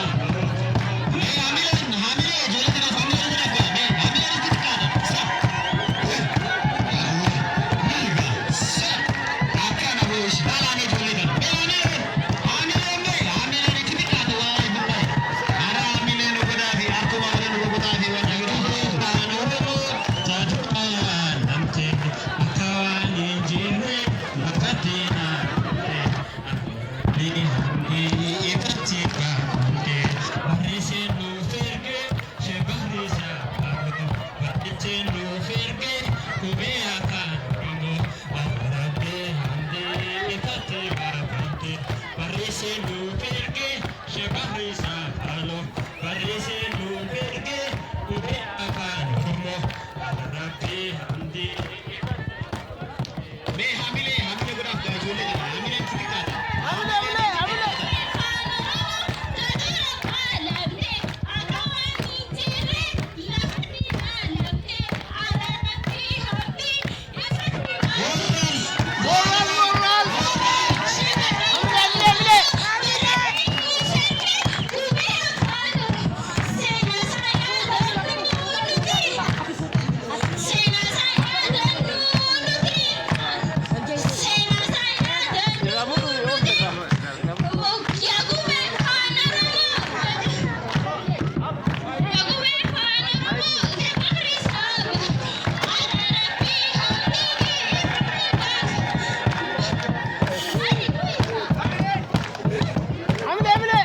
Mee hamileen hamilee ijoollee kanaaf hamilee godhaa gaa mee hamileen itti xiqqaata. Sa. Sa. Akkana boosh laalaa mee ijoollee kana. Mee hamileen hamileen mee hamileen itti xiqqaata waa'ee billahi. Ara hamileen nu godhaa fi harkuma waliin nu rukutaa fi waan Afaan Oromoo taatuudhaan namte akka waan hin jirre bakkatti naannofte. Rabbi hamdi ifatti baafamte barreessee nuuf erge shebahri saafaloo barreessee nuuf erge qubee afaan Oromoo. Rabbi hamdi ifatti baafamte barreessee nuuf erge shebahri saafaloo barreessee nuuf erge qubee afaan Oromoo. Rabbi hamdi ifatti Mee hamilee hamilee godhaaf gaa ijoollee kana hamileen itti xiqqaata. Hamileen itti xiqqaata. Moral! Moral, moral! Hamile, hamile, hamile! Hamile, hamile!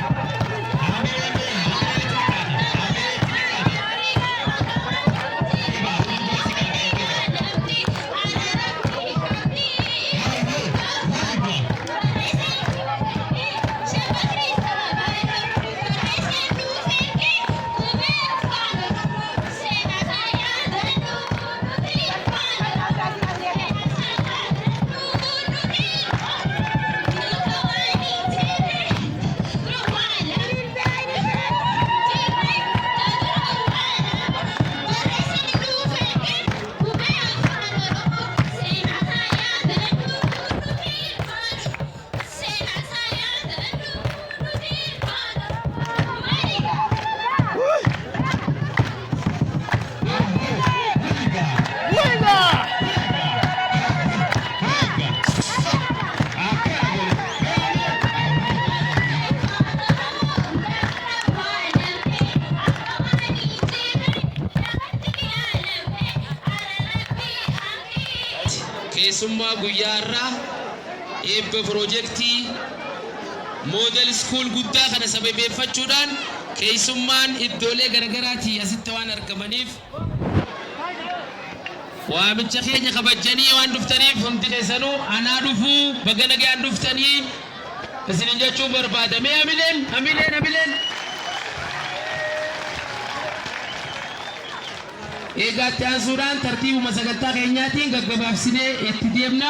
Hamileen mee hamileen itti xiqqaata. Hamileen itti xiqqaata. Egaa fuuldura si kan ga'e egaa. Wayyo wayyo. Wayyo Wiga! Wayyo. Akkana godhe. Keessummaa guyyaa har'aa eebba pirojektii Model School guddaa kana sababeeffachuudhaan keessummaan iddoolee garagaraatii asitti waan argamaniif waamicha keenya kabajjanii waan dhuftaniif hundi keessanuu anaa dhufuu baga nagaan dhuftanii isinin jechuun barbaada. Mee hamileen hamileen hamileen. Egaa itti aansuudhaan tartiibuma sagantaa keenyaatiin gaggabaabsinee itti deemna.